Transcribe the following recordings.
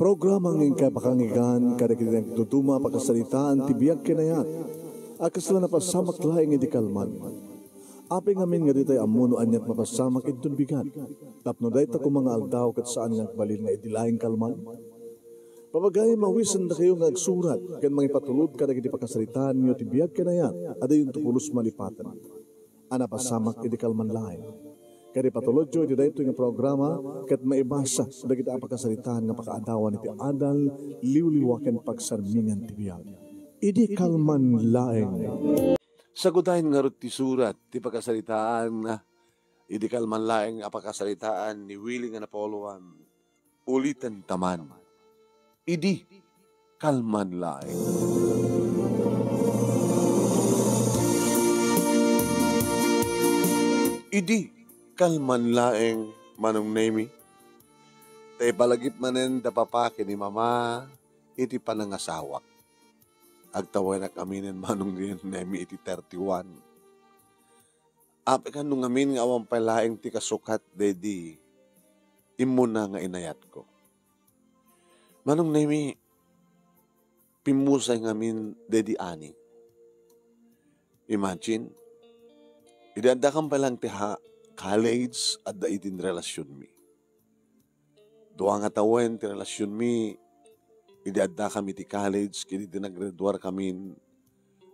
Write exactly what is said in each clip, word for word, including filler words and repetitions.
Programa nga inkay pakangigan kadagiti nagduduma a pakasaritaan ti biag ken ayat a kasla napasamak laeng idi kalman. Apay ngamin nga ditay ammo no aniat mapasamak inton bigat, tapno dayta koma nga aldaw ket saan nga agbalin nga idi laeng kalman? Papagayam, awisendakayo nga agsurat ken mangipatulod kadagiti pakasaritaanyo ti biag ken ayat a dayonto pulos malipaten a napasamak idi kalman laeng. Ket ipatulodyo iti daytoy nga programa ket maibasa dagiti a pakasaritaan nga pakaadawan iti adal, liwliwa ken pagsarmingan ti biag. Idi kalman laeng. Sagudayen ngarud ti surat ti pakasaritaan, idi kalman laeng a pakasaritaan ni Willie nga Napoleon. Uliten ta man. Idi kalman laeng. Idi kalman laeng, Manong Nemi, ta ipalagip manen da papa ken ni mama iti panangasawak. Agtawenak aminen, Manong Nemi, iti thirty-one. Apay kano ngamin nga awan pay laeng ti kasukat daydi immuna nga inayatko. Manong Nemi, pimmusay ngamin daydi ani. Imagine, idi addakam pay laeng ti ha-, college, adda idin relasionmi. Dua nga tawen ti relasionmi idi addakami iti college ken idi naggraduarkamin,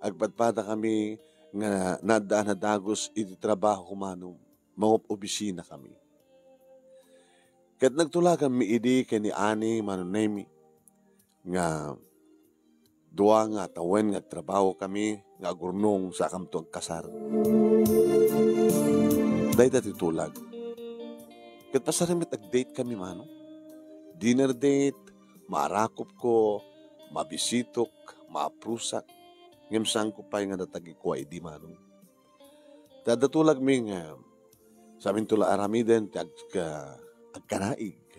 agpadpadakami nga naaddaan a dagus iti trabaho, Manong, mangob-obisinakami. Ket nagtulaganmi idi ken ni Ani, Manong Nemi, nga dua nga tawen nga agtrabahokami nga agurnong sakamto agkasar. Dayta ti tulag. Ket pasar met ag-date kami, Manong. Dinner date, maarakopko, mabisitok, maaprusak, ngem saanko pay nga natagikua idi, Manong. Ta adda tulagmi nga saminto la aramiden ti ag-, ka-, agkanaig.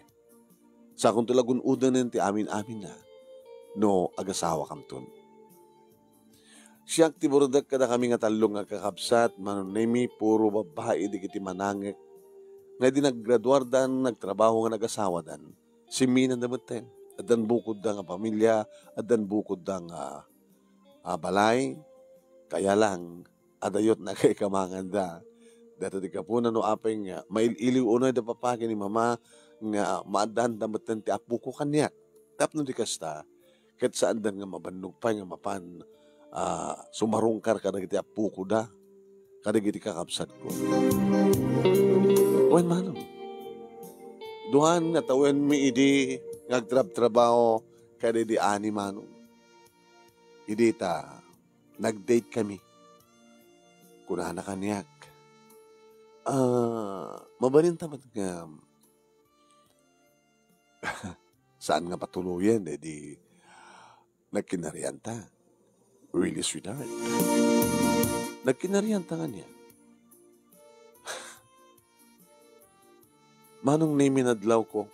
Sakonto la gun-odanen ti amin-aminna no agasawakamton. Siak ti burdek kadakami nga tallo nga kakabsat, Manong Nemi, puro babbai dagiti manangek nga idi naggraduardan, nagtrabaho nga nagasawadan. Simminanda metten. Addan bukodda nga pamilia, addan bukodda nga, ah, balay, kaya lang, adayot nagaikamanganda. Dayta ti gapuna no apay nga mail-iliw unay da papa ken ni mama nga maaddaanda metten ti apoko kaniak. Tapno di kasta, ket saandan nga mabannog pay nga mapan, ah, sumarungkar kadagiti appokoda, kadagiti kakabsatko. Wen, Manong, duan nga tawenmi idi nga agtrabtrabaho kadaydi Ani, Manong. Idi ta nag-date kami. Kunana kaniak, "Ah, mabalinta met nga saan nga patuloyen, eh, di nagkinarianta, Willie Sweetheart." Nagkinarianta nga niya. Manong Nemi, nadlawko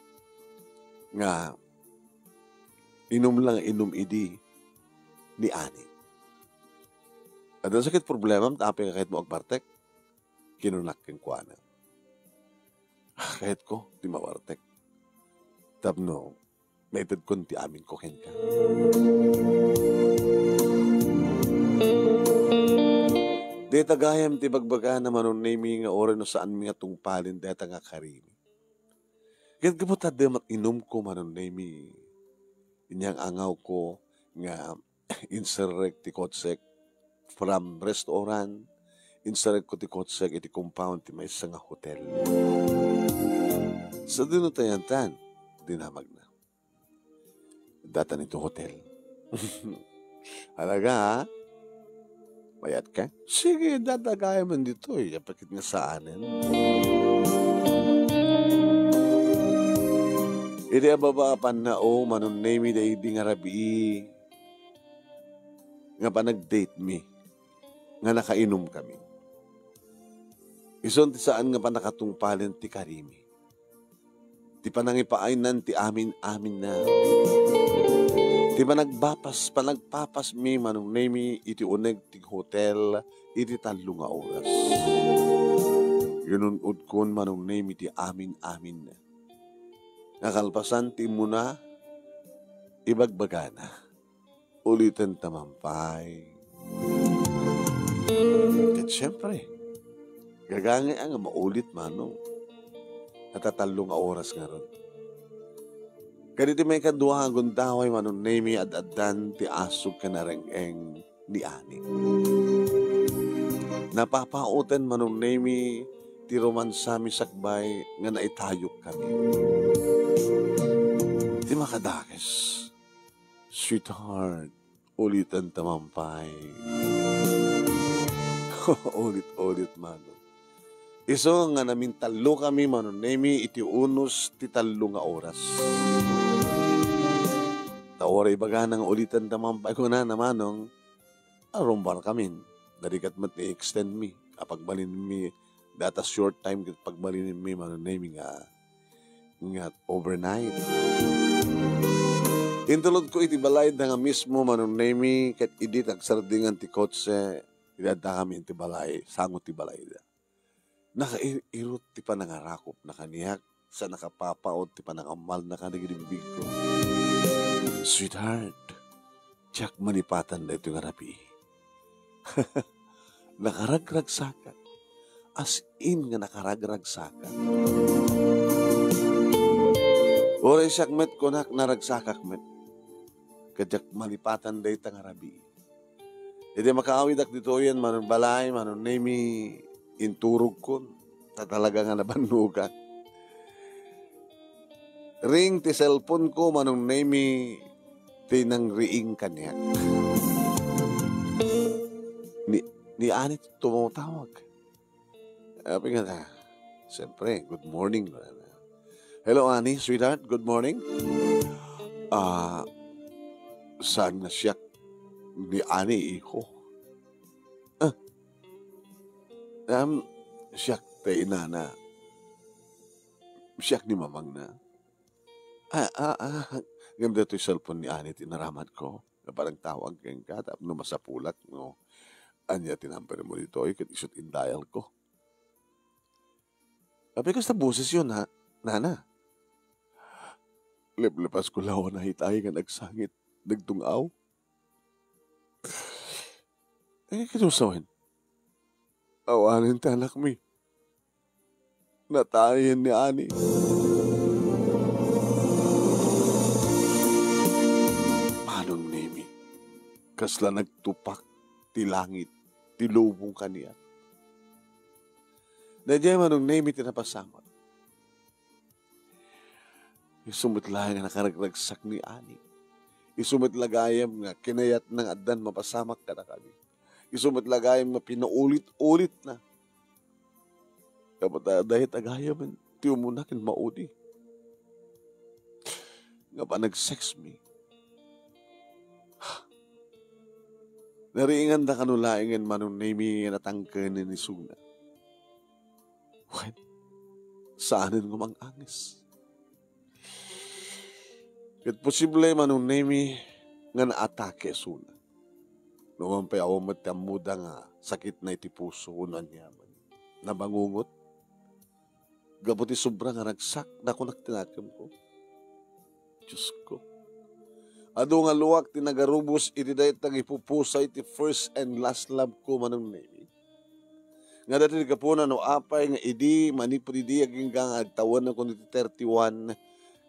nga inum lang inum idi ni Ani. Adda sakit problemam, ta apay nga kayatmo agbartek? Kinunak kenkuana. Ah, kayatko ti mabartek. Tapno maitedkon ti aminko kenka. Dayta gayam ti bagbagana, Manong Nemi, nga uray no saanmi nga tungpalen dayta nga karimi. Ket gapu ta adda met inumko, Manong Nemi, inyang angawko nga inserrek ti kotsek from restaurant, inserrekko ti kotsek iti compound ti maysa nga hotel. Sadino ta yan tan? Dinamagna. Datan ito hotel. Talaga, ha? Mayat ka? Sige, data kaya man dito, eh. Apakit nga saanen. Idi ababa a pannao, Manong Nemi, daydi nga rabii nga panag-date mi, nga nakainum kami. Isun ti saan nga panakatungpalen ti karimi. Ti panangipaaynan ti amin-aminna. Ti panagbapas, panagpapasmi, Manong Nemi, iti uneg ti hotel iti tallo nga oras. Inun-odkon, Manong Nemi, ti amin-aminna. Nakalpasan ti immuna, Ibagbagana, uliten ta man pay. Ket siempre, gagangay nga maulit, Manong. Natatallo nga oras ngarud. Kaditi maikadua nga gundaway, Manong Nemi, ad-addan ti asug ken areng-eng ni Ani. Napapaoten, Manong Nemi, ti romansami sakbay nga naitayok kami. Ti makadakes, sweetheart, uliten ta man pay. Ulit-ulit, Manong. Isu nga namintallo kami, Manong Nemi, iti unos ti tallo nga oras. Ta uray ibagana nga uliten ta man pay, kunana, Manong, a, rumbarkamin. Dadi ket met ni extend mi. A, pagbalinenmi, data short time ket pagbalinenmi, Manong Nemi, nga, nga overnight. Intulodko iti balayda nga mismo, Manong Nemi, ket idi agsardingan ti kotse, idi addakami iti balay, sango ti balayda. Nakair-irot ti panangarakopna kaniak, sa nakapapaot ti panangammalna kadagiti bigbigko. Sweetheart, diak malipatan daytoy nga rabii. Nakaragragsakak. As in nga nakaragragsakak. Uray siak met, kunak, naragsakak met. Ket diak malipatan dayta nga rabii. Idi makaawidak ditoyen, Manong Balay, Manong Nemi, inturogkon. Ta talaga nga nabannogak. Ring ti cellphone ko, Manong Nemi, ti nangriing kaniak. Ni, ni Ani ti tumatawag. Apay nga, siyempre, "Good morning," kunana. "Hello, Ani, sweetheart, good morning." "Ah, saan nga siak ni Ani, iho?" "Ah, um, siak ti inana. Siak ni mamangna." "Ah, ah, ah, ngem daytoy cellphone ni Ani ti inaramidko nga panangtawag kenka tapno masapulak no ania ti number mo ditoy ket isu ti indial ko." "Apay kasta boses yo, na, nana?" "Leplepasko laeng a itay nga nagsangit, nagtung-aw." "Eh, kano sawen?" "Awanen ti anakmi. Natayen ni Ani." Manong Nemi, kasla nagtupak ti langit, ti lubong kaniak. Daydiay, Manong Nemi, ti napasamak. Isu met laeng nga nakaragragsak ni Ani. Isu met la gayam nga kinayatna nga addan mapasamak kadakami. Isu met la gayam nga pinaulit-ulitna. Kabat a dayta gayam ti umuna ken maudi. Nga panag-sex mi. Nariinganda kano laengen, Manong Nemi, nga natangkenen isuna. Wen, saanen nga mang-anges. Ket posible, Manong Nemi, nga naatake isuna. No man pay awan met ti ammoda nga sakitna iti puso wenno aniaman. Nabangungot. Gapu ti sobra nga ragsak, nakunak ti nakemko. Diosko. Adu nga luak ti nagarubos iti dayta nga ipupusa iti first and last love ko, Manong Nemi. Nga daytoy ti gapuna no apay nga idi, manipud idi, agingga nga agtawenko iti thirty-one,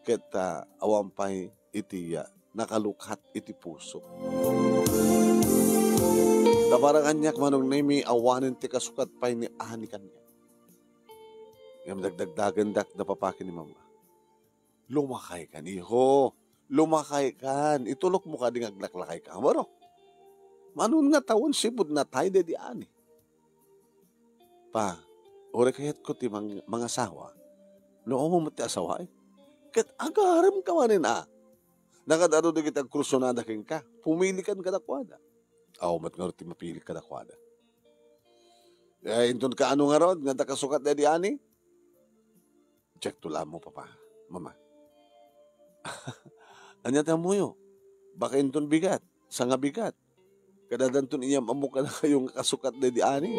ket, ah, awan pay iti, ah, nakalukat iti puso. Ta para kaniak, Manong Nemi, awanen ti kasukat pay ni Ani kaniak. Ngem dagdagdagendak da papa ken ni mama. Lumakaykan, iho. Lumakaykan. Itulokmo kadi nga aglaklakayka, baro. Manon nga tawen sipud natay daydi Ani. Pa, uray kayatko ti mang-, mangasawa, no awan met ti asawaek. Ket agaremka manen a. Nakaad-adu dagiti agkursunada kenka. Pumilikan kadakuada. Awan met ngarud ti mapili kadakuada. Eh, inton kaano ngarud nga adda kasukat daydi Ani? Check to la mo, papa, mama. Ania ti ammoyo? Baka inton bigat, sangabigat. Kadadanton iyam-ammo kadakayo nga kasukat daydi Ani.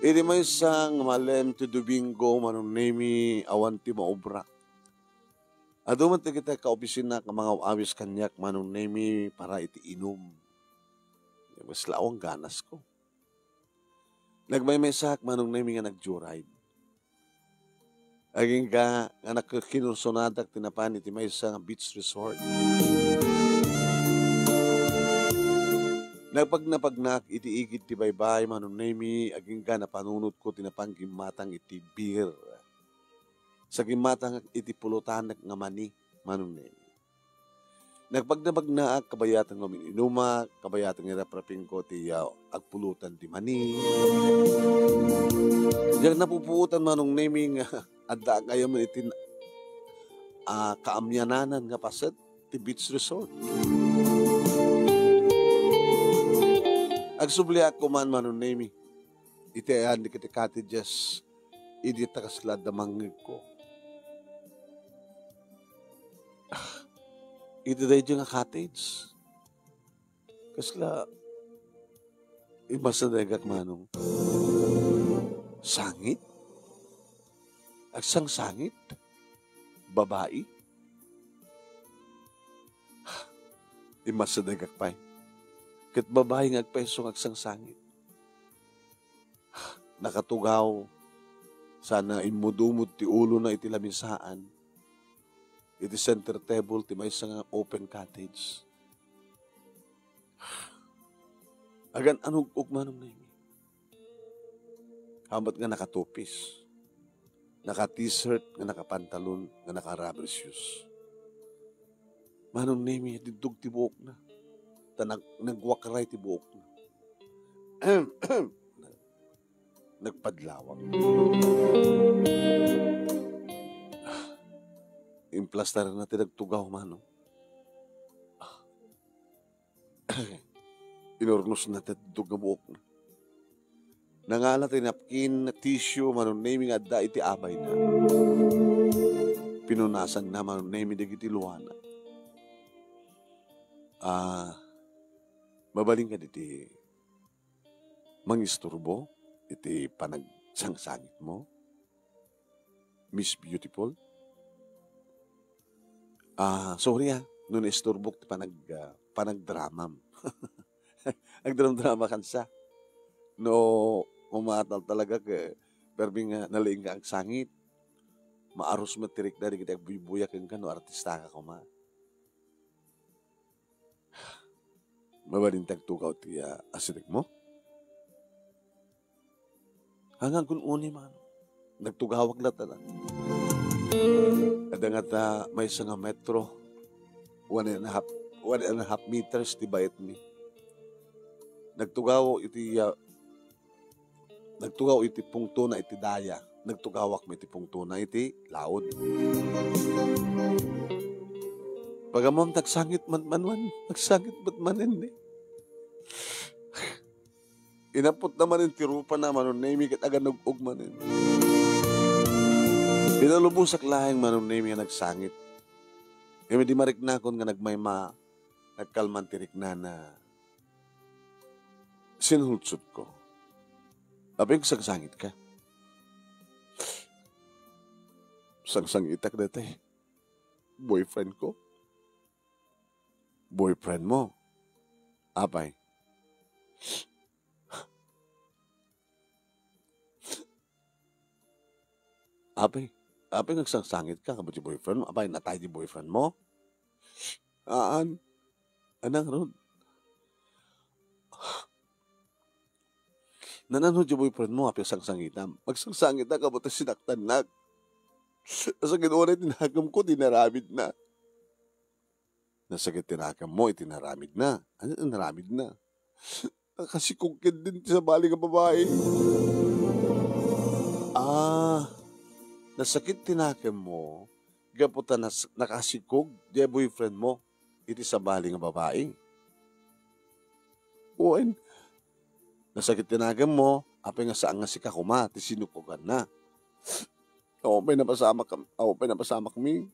Idi maysa nga malem ti Domingo, Manong Nemi, awan ti maubrak. Adu met dagiti kaopisina nga mangaw-awis kaniak, Manong Nemi, para iti inum. Kasla awan ganasko. Nagmaymaysaak, Manong Nemi, nga nag-joyride. Agingga nga nakinursuradak ti napan iti maysa nga beach resort. Nagpagnapagnaak iti igid ti baybay, Manong Nemi, agingga napanunotko ti napan gimmatang iti beer. Sa gimmatang iti pulotanak nga mani, Manong Nemi. Nagpagnapagnaak, kabayatan nga umin-inumak, kabayatan nga raprapingko ti, ah, agpulotan ti mani. Diak napupuotan, Manong Nemi, nga adda kayaman iti, ah, kaamyananan nga paset ti beach resort. Agsubliak koman, Manong Nemi, iti ayan dagiti cottages, idi ta kasla adda mangngegko. Ah, iti daydi nga cottage, kasla, immasidegak, Manong. Sangit? Agsangsangit? Babai? Immasidegak pay. Ket babai nga agpayso nga agsangsangit. Nakatugaw, sana immudumod ti ulona iti lamisaan, iti center table ti maysa nga open cottage. Agan-anug-og, Manong Nemi. Hamat nga nakatupis, naka-t-shirt, nga nakapantalon, nga naka-rubber shoes. Manong Nemi, dindog ti buokna. Ta nag-, nagwakray ti buokna. Nagpadlawak. Implastaranna ti nagtugaw, Manong. Inurnosna ti dindog nga buokna. Nangala ti napkin, tissue, Manong Nemi, nga adda iti abayna. Pinunasanna, Manong Nemi, dagiti luana. Ah, mabalin kadi ti mangisturbo iti panagsangsangitmo, Miss Beautiful? Ah, sorry, ah, no naisturbok ti panag-, ah, panagdramam. Agdramdrama kansa. No, umatal talaga ke, permi nga nalaing nga agsangit. Maarus met ti rikna dagiti agbuybuya kenka no artista ka koma. Mabalin ti agtugaw ti, ah, asidegmo? Hangan kun uni, Manong. Nagtugawak latta. Adda ngata maysa nga metro, one and a half, one and a half meters ti bayetmi. Nagtugaw iti, ah, nagtugaw iti pungtona iti daya. Nagtugawak met iti pungtona iti laud. Pagammom, nagsangit man, manen, nagsangit met manen, eh. Inaputna manen ti rupana, Manong Nemi, ket aganug-og manen. Pinalubosak laeng, Manong Nemi, nga nagsangit. Ngem idi mariknakon nga nagmayma, nagkalman ti riknana, sinulsotko. Apay, agsangsangit ka? Sangsangitak daytoy boyfriend ko. Boyfriend mo? Apay? Apay, apay, agsangsangit ka, kabay ti boyfriend mo? Apay, natay ti boyfriend mo? Aan, anang rod. Nanano ti boyfriend mo, apay, agsangsangitam? Magsangsangitak, kabay ta sinaktannak. Sa ginuray ti nakemko, ti naramidna. Nasakit ti nakemmo iti naramidna. Ania ti naramidna? Nakasikog ketdin ti sabali nga babai. Ah, nasakit ti nakemmo gapu ta nas-, nakasikog ti boyfriend mo iti sabali nga babai. Wen, nasakit ti nakemmo, apay nga saan nga sika koma ti sinukoganna. Awan pay napasamak, awan pay napasamakmi.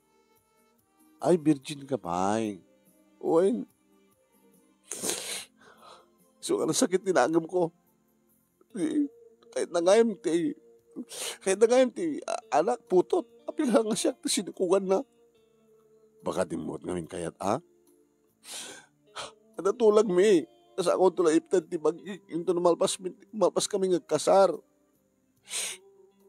Ay, virgin ka pay. Wen. So, nga nasakit ti nakemko. Di, Kayatna gayam ti, kayatna gayam ti, a-, anak, putot. Apay nga siak ti sinikuganna? Baka dimmuot ngamin kayat, a? Adda tulagmi. Kasano to la ipted ti bagi, inton malpas mi, malpas kami nga agkasar.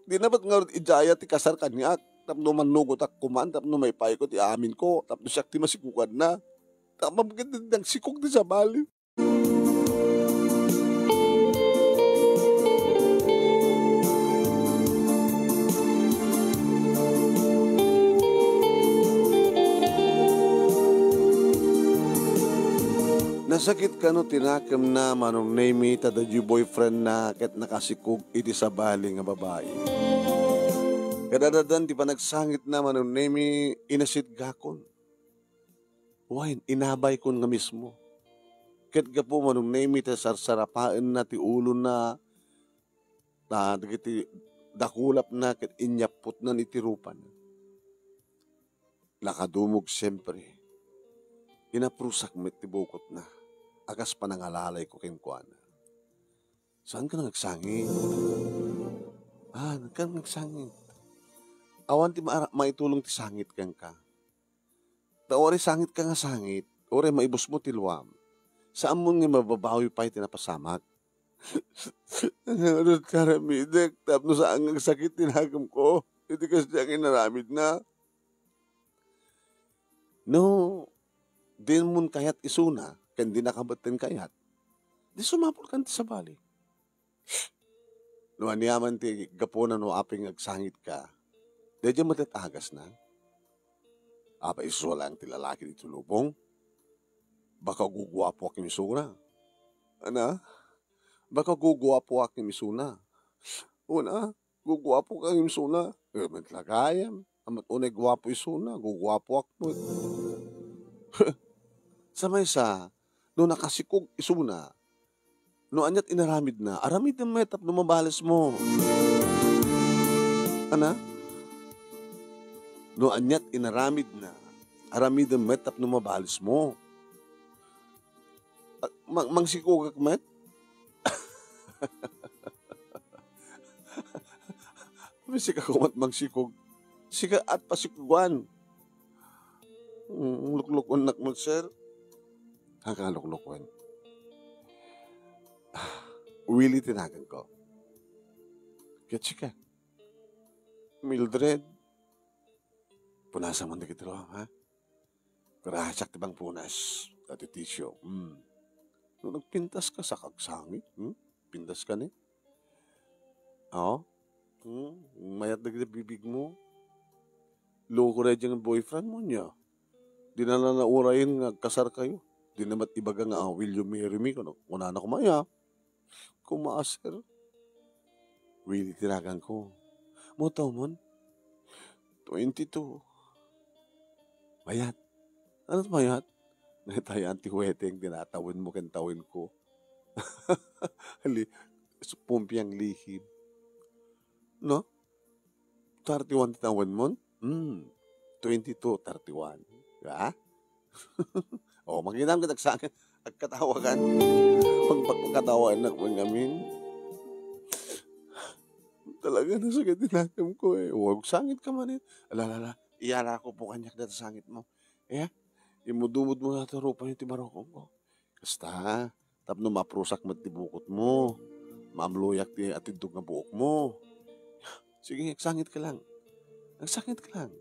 Di na met ngarud idiaya ti kasar kaniak, tapno mannugotak koman, tapno maipayko ti aminko, tapno siak ti masikuganna. Tapno ket nagsikog ti sabali. Nasakit kano ti nakemna Manong Nemi ta daydi boyfriendna ket nakasikog iti sabali nga babai. Kadadadan ti panagsangitna Manong Nemi, inasitgakon. Wen, inabaykon nga mismo. Ket gapu Manong Nemi ta sarsarapaenna ti ulona, ta dagiti dakulapna ket inyapputnan iti rupana. Nakadumog siempre. Inaprusak met ti bukotna a kas panangalalayko kenkuana. Saan ka nga agsangit? Ah, saan ka nga agsangit? Awan ti maara-, maitulong ti sangit kenka. Ta uray sangit ka nga sangit, uray maibusmo ti luam. Saanmo nga mababawi pay ti napasamak. Ngarud ka aramidek, tapno saan nga agsakit ti nakemko. Iti kasdiay nga inaramidna. No, dinmon kayat isuna, ken dinaka met kayat, di sumapulkan ti sabali. No aniaman ti gapuna no apay nga agsangit ka, daydiay met agasna. Apay isu laeng ti lalaki ditoy lubong? Baka guguapoak ngem isuna. Ana? Baka guguapoak ngem isuna. Una, guguapoak ngem isuna. Eh, met la gayam. Amat unay guapo isuna, guguapoak met. Sa maysa, no nakasikog isuna, no aniat inaramidna, aramiden met tapno mabalismo. Ana? No aniat inaramidna, aramiden met tapno mabalismo. Ah, mang-, mangsikogak met? Sika koma ti mangsikog. Sika ti pasikogan. Mm, luklukuennak met, sir. Saan ka luklukuen? Ah, Willie ti naganko. Ket sika? Mildred. Punasan man dagiti ruam, ha? Grasiak ti pangpunas, Ate Tisio. Hmm. No nagpintas ka, saan ka agsangit? Hmm? Pintas ka ni? Oo? Hmm? Mayat dagiti bibigmo. Loko daydiay nga boyfriendmo, ania? Dina la naurayen nga agkasar kayo. Dina met ibaga nga, "Ah, will you marry me?" Kuno, kunana koma, aya. Koma, sir. Willie ti naganko. Mao ti umon? Twenty-two. Mayat. Ano ti mayat? Natayan ti weteng, tinatawenmo ken tawenko. Li-, pumpiang lihim. No? Thirty-one ti tawenmon? Hmm. Twenty-two, thirty-one. Di ba? O, makita mo, agsa-, agkatawagan. Pagpakatawagan na kung amin. Talaga, nasakit ti nakemko, eh. O, agsangit ka man, eh. Ala, ala, ala. Iyara ko po kanyak data sangit mo. Eh, imudumod mo na ito, rupa yung timarokong ko. Kasta, tapno maprusak met ti bukotmo, maamloyak ti atindog nga buokmo. Sige, agsangit ka lang. Agsangit ka lang.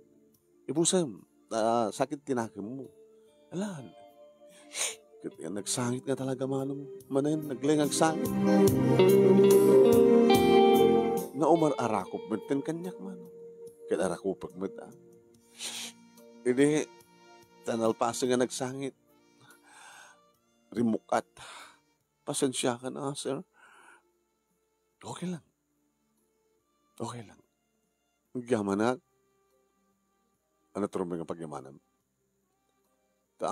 Ibusem, ah, sakit ti nakemmo. Alan. Ket yan, nagsangit nga talaga, manong. Manen, nagleng agsangit. Nga umar-arakop met ten kaniak, manong. Ket arakopek met, ah. Idi, ta nalpasen nga nagsangit. Rimukat. Pasensiakan, ah, sir. Okay lang. Okay lang. Agyamanak. Ano ti rumeng nga pagyamanam? Ta,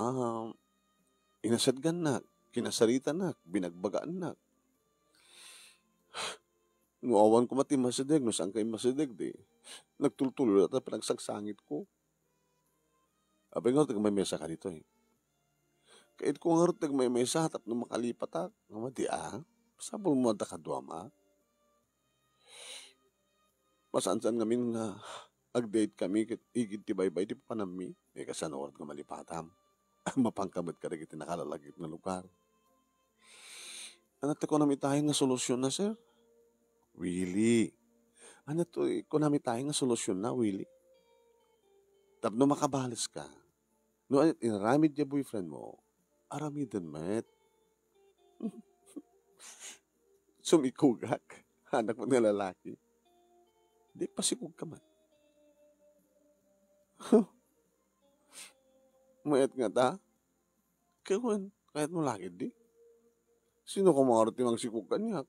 inasadgannak, kinasaritanak, binagbagaannak. No awan koma ti masideg, no saan ka immasideg, di nagtultulo ta panagsangsangitko. Apay nga, ngarud ti agmaymesa ka ditoy. Kayatko ngarud ti agmaymesa tapno makalipatak. Nga madi, a? Masapul mo adda kaduam, a? pasaansan ngamin nga agdate kami ket igid ti baybay ti papanammi. Ket kasano ngarud nga malipatam? Mapanka met kadagiti nakalalagip nga lugar. Ania ti kunam itayen nga solusionna, sir? Willie. Ania ti kunam itayen nga solusionna, Willie? Tapno makabales ka. No, ania ti inaramid ti boyfriend mo, aramiden met. Sumikogak. Anak mo nga lalaki. Di pasikog ka man. Mayat nga ta? Kawan, kayat mo lagi di? Sino ka mangaro ti mangsikog kaniak?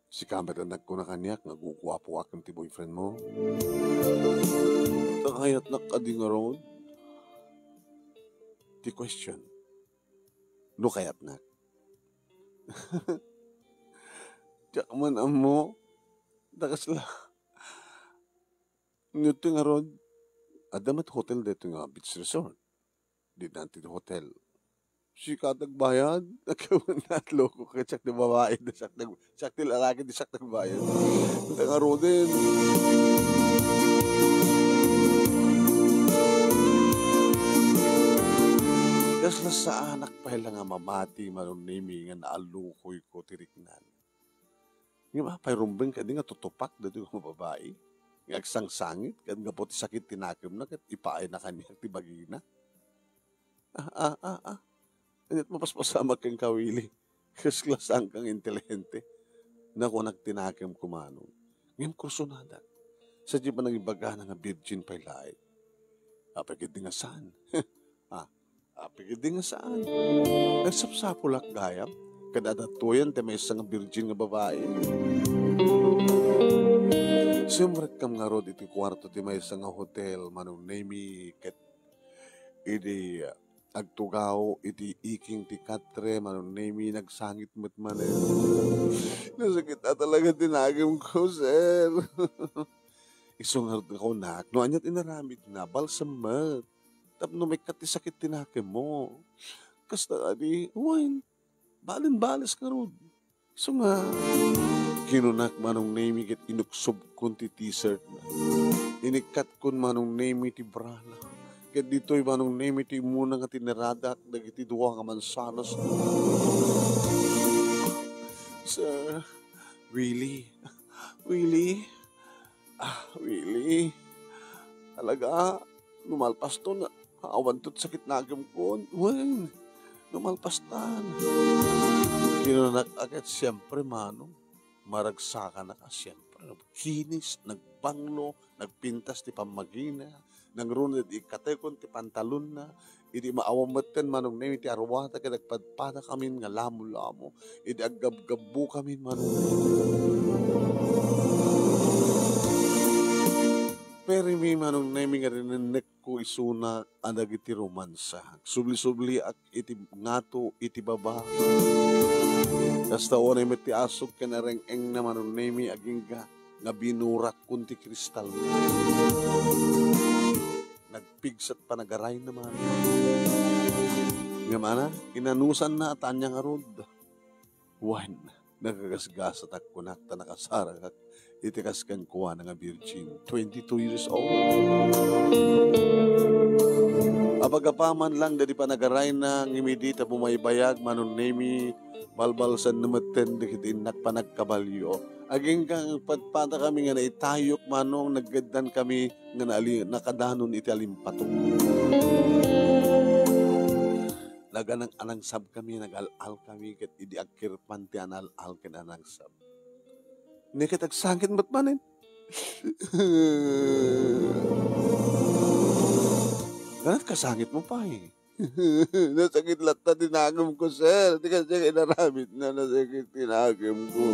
Sika met a nagkuna kaniak nga guguapoak ken ti boyfriend mo. Ta kayatnak kadi ngarud? Ti question, no kayatnak. Diak man ammo. Ta kasla. Ngarud, adda met hotel daytoy nga beach resort. Di na ti hotel. Sika ti agbayad. Nagkawan na, loko ka, siak ti babae, di siak nag-, siak ti lalaki, di siak nagbayad. Ita ngaruden. Kasla saanak pay la nga mamati, Manong Nemi, nga naallukoyko ti riknan. Ngem apay rumbeng kadi nga tutupak daytoy nga babai nga agsangsangit ket gapu ti sakit ti nakemna ket ipaayna kaniak ti bagina? Ah, ah, ah, ah. Aniat mapaspasamak kenka, Willie? Kasla saan ka nga inteligente. Nakunak ti nakemko, Manong. Ngem kursonadak. Sadiay panangibagana nga virgin pay laeng. Apay ketdi nga saan? Ah, apay ketdi nga saan? Nagsapsapulak gayam. Ket adda tuyen ti maysa nga virgin nga babai. Simrekkam ngarud iti kuarto ti maysa nga hotel, Manong Nemi, ket idi agtugaw iti iking ti katre, Manong Nemi, nagsangit met manen. Nasakit a talaga ti nakemko, sir. Isu ngarud nga kunak, no aniat inaramidna, balsam met. Tapno maikkat ti sakit ti nakemmo. Kasta kadi, wen, balen-bales ngarud. Isu nga, kinunak, Manong Nemi, ket inuksobkon ti t-shirt na. Inikkatkon, Manong Nemi, ti bra na. Ket ditoy, Manong Nemi, ti immuna nga tineradak dagiti dua nga mansanas. Sir, Willie, Willie, ah, Willie, talaga, no malpaston, awanto ti sakit nakemkon. Wen, no malpastan. Kinunak a ket, siempre, Manong, maragsakanak a, siempre. Nagkinis, nagbanglo, nagpintas ti pammagina, nangruna idi ikkatekon ti pantalonna, idi maawan metten, Manong Nemi, ti arruata ket nagpadpadakamin nga lamo-lamo, idi aggabgabbukamin, Manong Nemi. Permi, Manong Nemi, nga rinennekko isuna a dagiti romansa. Subli-subliak iti ngato iti baba. Kasta unay met ti asuk ken areng-engna, Manong Nemi, agingga nga binurakkon ti kristal. Nagpigsa ti panagarayna, Manong. Ngem ana, inanusanna a tania ngarud. Wen, nagagasgasatak kunak ta nakasaragak iti kas kenkuana nga virgin, twenty-two years old. Apagapaman lang daydi panagarayna, ngem idi ta bumaybayag, Manong Nemi, balbalsenna metten dagiti innak panagkabalio. Agingga nga agpadpadakami nga naitayok, Manong, naggaddankami nga naali-, nakadanon iti alimpato. Naganang-anangsabkami, nagal-alkami, ket idi agkirpan ti anal-al ken anangsab, ne ket agsangit met manen. Nganat kasangitmo pay? Nasakit latta ti nakemko, sir. Ti kasta nga inaramidna, nasakit ti nakemko.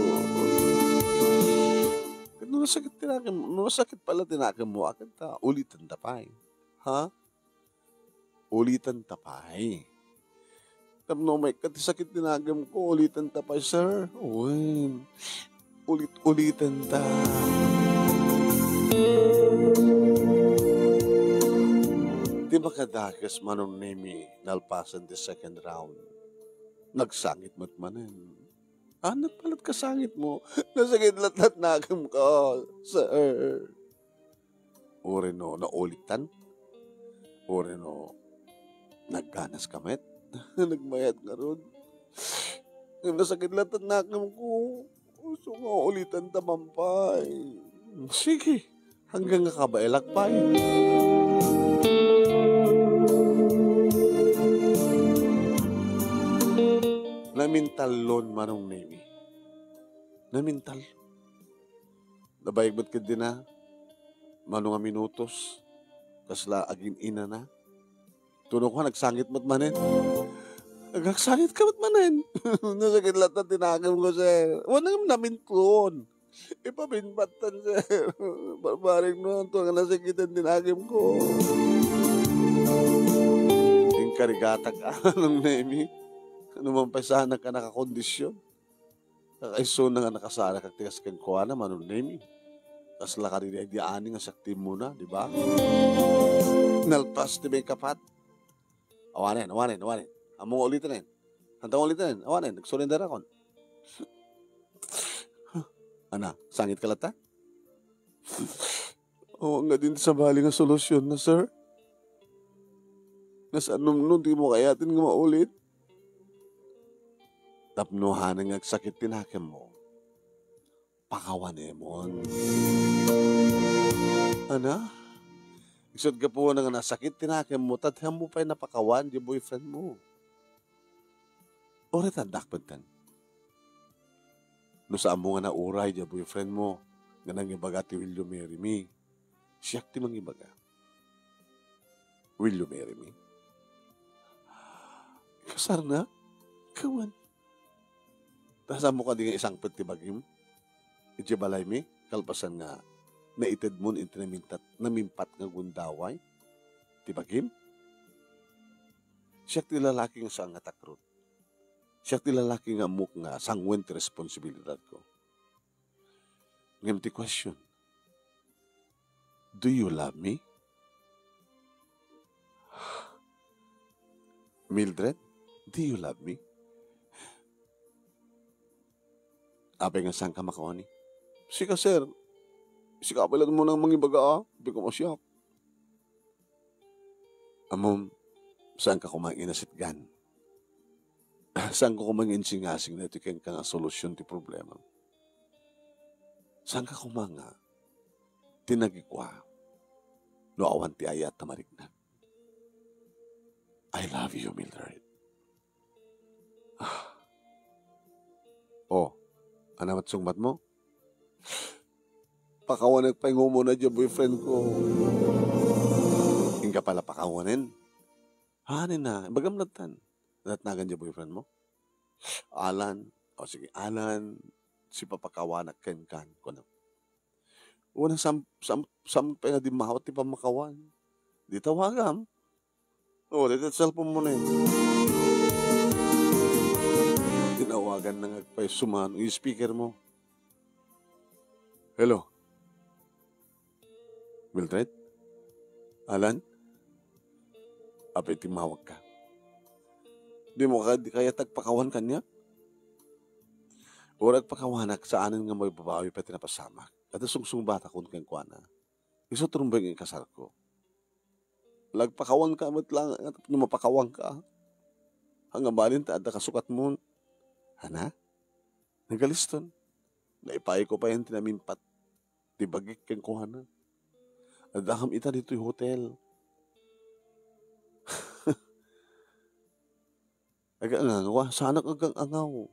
Ket no nasakit ti nakem-, no nasakit pala ti nakemmo, akin ta, uliten ta pay. Ha? Uliten ta pay. Tapno maikkat ti sakit ti nakemko, uliten ta pay, sir. Wen, ulit-uliten ta. Ti makadakes, Manong Nemi, nalpasen ti second round, nagsangit met manen. Anak palat kasangit mo. Nasakit latta ti nakemko, sir. Uray no naulitan. Uray no nagganas ka met. Nagmayat ngarud. Nasakit latta ti nakemko. Gusto nga ulitan ta man pay. Sige. Hanggang nga kabaelak pay. Namintallon, Manong Nemi. Namintallon. Nabayag met ket dina, mano nga minutos, kasla agin-inana. Tuno ko, nagsangit met manen. Nagsangit ka met manen. Nasakit latta ti nakemko, sir. Wen, namintlon. Ipabinbattan, sir. Barbareng no, anto nga nasakitan ti nakemko. Inkarigatak, Manong Nemi. Ano man pay sana ka nakakondisyon. Kakaisuna nga nakasarak ti kas kenkuana, Manong Nemi. Kasla kadi di ani nga siak ti immuna, di ba? Nalpas ti maikapat. Awanen, awanen, awanen. Ammo nga uliten. Anta nga uliten. Awanen, nagsurrender akon. Ana, sangit ka latta? O, nga din sabali nga solusyon na, sir. Nasanum no di mo kayatin nga maulit? Tapno hanen nga agsakit ti nakemmo, pakawanemon. Ana? Isu ti gapuna nga nasakit ti nakemmo, ta diam mo pay napakawan di boyfriend mo. Uray ta addak pay ten. No saan mo nga nauray di boyfriend mo nga nangibaga ti will you marry me, siak ti mangibaga. Will you marry me? Kasar na? Kawan. Ta saan mo kadi nga isangpet ti bagim? Idiay balaymi, kalpasan nga naited mon iti namintat-, namimpat nga gundaway ti bagim? Siak ti lalaki nga saan nga takrot. Siak ti lalaki nga ammok nga sanguen ti responsibilidadko. Ngem ti question, do you love me? Mildred, do you love me? Apay nga saan ka makawani? Sika, sir. Sika pay laeng mo nang mangibaga, a. Di ka masiak. Ammom, saan ka koma nga inasitgan? Saan ka koma nga insingasing na iti kenka nga solusyon ti problema? Saan ka koma nga tinagikua no awan ti ayat ta mariknak? I love you, Mildred. Ah. Oh, ania met sungbat mo? Pakawanek pay nga umuna diay boyfriend ko. Inka pala pakawanen? Hanin na, ibagam lattan. Natnagan diay boyfriend mo? Alan. O sige, Alan, sipapakawanak kenkan, kuna. Wen, sam-, sam-, saan pay nga dimmawat ti pammakawan? Di tawagam. O, dayta ti cellphone mo na eh. Tinawagan na nga agpay sumano yung speaker mo. Hello? Mildred? Alan? Apay timmawag ka? Di mo ka, di kaya tagpakawan kaniak? Uray agpakawanak, saanen nga mababawi pay ti napasamak. Adda sungsungbatakon kenkuana. Isu ti rumbeng nga ikasarko. Lagpakawanka met lang, no mapakawanka. Ania balin ta adda kasukatmo. Ana? Nagaliston. Naipayko pay ti namimpat ti bagik kenkuana. Addakam ita ditoy hotel. Agangangaw, saanak agangangaw.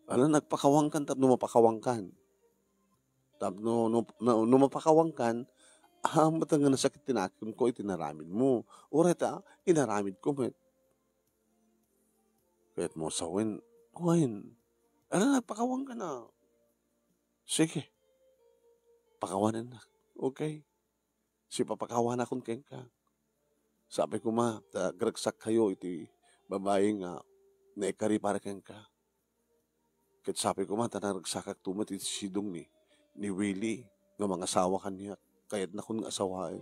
Alan, agpakawankan tapno mapakawankan. Tapno, no, no, no mapakawankan, ammom met nga nasakit ti nakemko iti inaramidmo. Uray ta, inaramidko met. Kayatmo sawen, wen. Alan, agpakawankan a. Sige. Pakawanennak. Okay. Sipapakawanakon kenka. Sapay koma, ta agregsakkayo iti babai nga naikari para kenka. Ket sapay koma, ta naregsakakto met iti sidong ni, ni Willie nga mangasawa kaniak. Kayatnakon nga asawaen.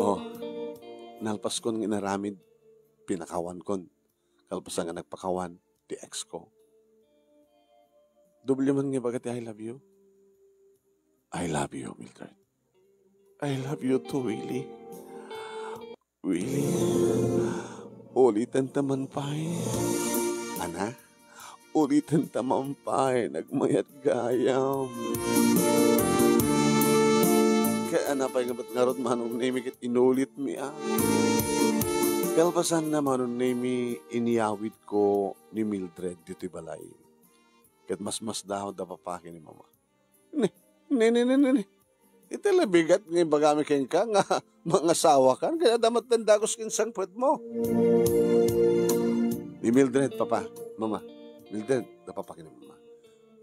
Oh, Kalpaskon nga inaramid, pinakawankon. Kalpasan nga nagpakawan ti ex ko. Doble man nga ibaga ti "I love you." "I love you, Mildred. I love you too, Willie. Willie, uliten ta man pay." Ana? "Uliten ta man pay, nagmayat gayam." Kaya napay nga met ngarud, Manong Nemi, ket inulitmi, a. Kalpasanna, Manong Nemi, inyawidko ni Mildred ditoy balay. Ket masmasdaaw da papa ken ni mama. Ne, ne, ne, ne, ne, ne. Iti labigat nga ibagami kenka nga mangasawakan, kaya damat ten dagus ken sangpetmo. Ni Mildred, papa, mama. Mildred, da papa ken ni mama.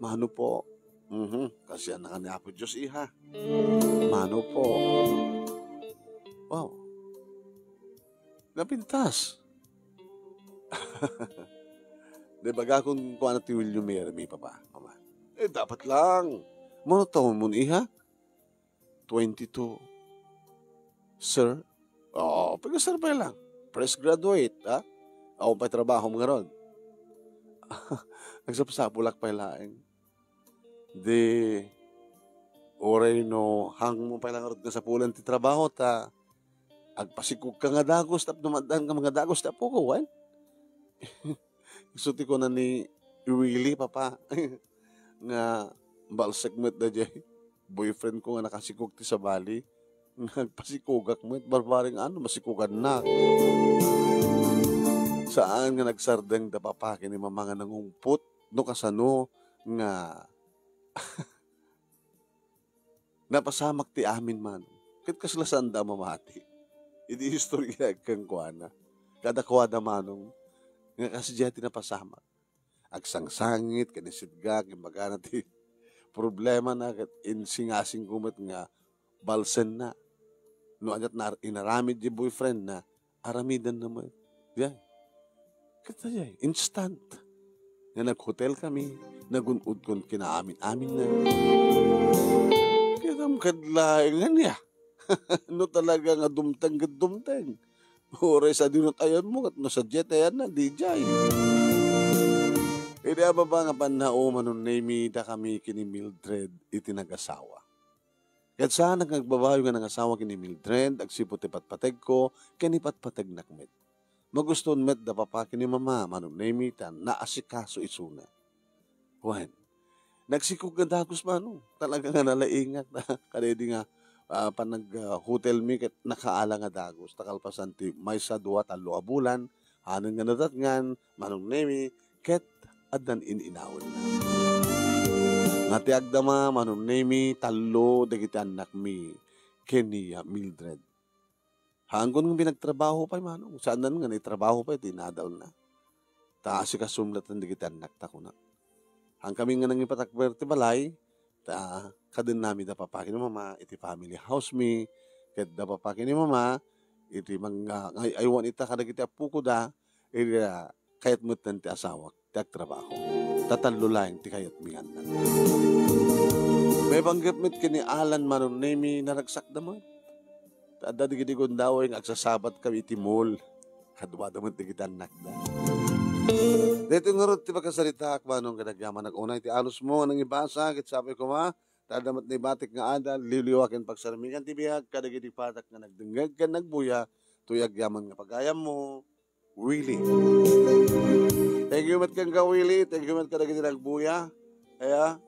Mano po? Mhm, kasian na ka ni Apo Dios, iha. Mano po? Wow. Napintas. Di bagakon kuana ti William Mermi, papa, mama. Eh, dapat lang. Mano taonmon, iha? Twenty-two. Sir? Oo, pag-sir pa lang. Fresh graduate, ha? Ako pa'y trabaho mo ngaron. Nagsapsapulak pa laeng. Di, uray no, hangmo pa lang nga sapulan ti trabaho, ta agpasikog ka nga dagus, tapno maddaan ka nga dagus, ti apo ko, wen? Isu ti kuna ni Willie, papa, nga balsek met da jay boyfriend ko nga nakasikog ti sabali. Nagpasikogak met, barbareng ano, masikogannak. Saan nga nagsardeng da papa ken ni mama nga nangungpot, no kasano nga napasamak ti amin man. Ket kasla saanda a mamati. Idi istorya kenkuana. Kadakuada, Manong, nga kasdiay ti napasamak. Agsangsangit ken isidgak, imbagana ti problemana, ket insingasingko met nga balsenna. No ania't nar-, inaramid ti boyfriendna, aramidenna met. Diay. Ket diay, instant. Nga naghotel kami, nagun-odkon kinaamin-aminna. Ket am kadlaengan ya. No talaga nga dumteng ket dumteng. Uray sadino ti ayanmo, ket no sadiay ti ayanna, di jay. Idi a baba nga pannao, Manong Nemi, dakami ken ni Mildred iti nagasawa. Ket saanak nga agbabayo nga nangasawa ken ni Mildred, agsipud ti patpategko ken ipatpategnak met. Magustoen met da papa ken ni mama, Manong Nemi, ta naasikaso isuna. Wen, nagsikog nga dagus, Manong. Talaga nga nalaingak ta kadaydi nga, ah, panag-, ah, hotel mi ket nakaala nga dagus. Ta kalpasan ti maysa, dua, tallo a bulan, anen nga nadatngan, Manong Nemi, ket addan in-inawenna. Nga ti agdama, Manong Nemi, tallo dagiti annakmi ken ni, ah, Mildred. Hanggon nga pinagtrabaho pay, Manong. Saanen nga naitrabaho pay ti inadalna. Ta asikasom latten dagiti annakta, kuna. Hangkami nga nangipatakder ti balay, ta kadennami da papa ken ni mama iti family house mi, ket da papa ken ni mama iti mangay-aywan ita kadagiti appokoda, iti, ah, kayat metten ti asawak ti agtrabaho. Ta tallo laeng ti kayatmi nga annak. Maipanggep met ken ni Alan, Manong Nemi, naragsakda met. Ta adda dagiti gundaway nga agsasabat kami iti mall. Kaduada met dagiti annakda. Daytoy ngarud ti pakasaritaak, Manong, ket agyamanak unay ti anosmo nga nangibasa, ket sapay koma, ta adda met naibatik nga adal, liwliwa ken pagsarmingan ti biag kadagiti patak nga nagdengngeg ken nagbuya, toy agyaman nga pagayammo, Willie. Thank you met kenka, Willie. Thank you met kadagiti nagbuya. Aya,